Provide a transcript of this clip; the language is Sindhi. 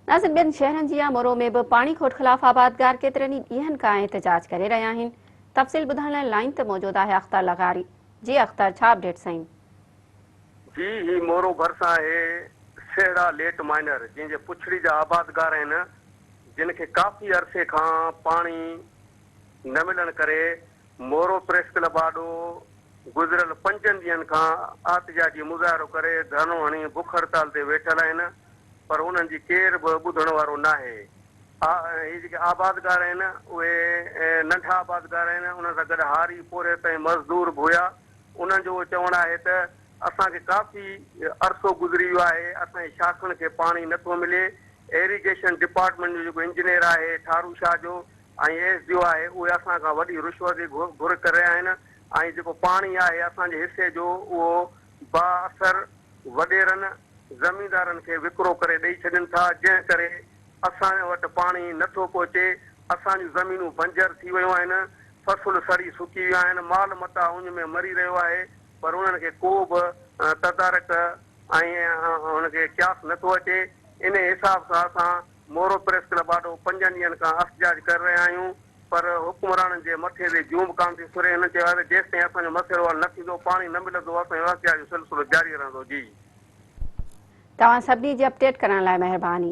ناظرين ٻين شهرن جيان مورو ۾ به پاڻي کوٽ خلاف آبادگار ڪيترن ئي ڏينهن کان احتجاج ڪري رهيا آهن تفصيل ٻڌائڻ لاء لائين تي موجود آهي اختر لغاري جي اختر ڇا اپڊيٽس آهن. جي هي مورو ڀرسان آهي سهڙا ليٽ مائنر جنهن جي پڇڙي جا آبادگار آهن جن کي ڪافي عرصي کان پاڻي نه ملڻ ڪري مورو پريس ڪلب آڏو گذريل پنجن ڏينهن کان احتجاجي مظاهرو ڪري ڌرڻو هڻي بک هڙتال تي ويٺل آهن پر انهن جي ڪير به ٻڌڻ وارو ناهي. هي جيڪي آبادگار آهن اهي ننڍا آبادگار آهن انهن سان گڏ هاري، پورهيت ۽ مزدور به هيا انهن جو اهو چوڻ آهي ته اسان کي ڪافي عرصو گذري ويو آهي اسان جي شاخن کي پاڻي نٿو ملي ايريگيشن ڊپارٽمينٽ جو جيڪو انجنيئر آهي ٺارو شاهه جو ۽ ايس ڊي او آهي اهي اسان کان وڏي رشوت جي گهر ڪري رهيا آهن ۽ جيڪو پاڻي آهي اسان جي حصي جو اهو بااثر وڏيرن زميندارن کي وڪرو ڪري ڏئي ڇڏين ٿا جنهن ڪري اسان وٽ پاڻي نه ٿو پهچي اسان جون زمينون بنجر ٿي ويون آهن فصل سڙي سڪي ويا آهن مال متاع اڃ ۾ مري رهيو آهي پر انهن کي ڪو به تدارڪ ۽ ان کي قياس نه ٿو اچي انهي حساب سان اسان مورو پريس ڪلب آڏو پنجن ڏينهن کان احتجاج ڪري رهيا آهيون پر حڪمرانن جي مٿي تي جون به ڪانه ٿي سري هنن چيو آهي ته جيستائين اسان جو مسئلو حل نه ٿيندو پاڻي نه ملندو اسان جو احتجاج جو سلسلو جاري رهندو جي. توهان سڀني جي اپڊيٽ ڪرڻ لاء مهرباني.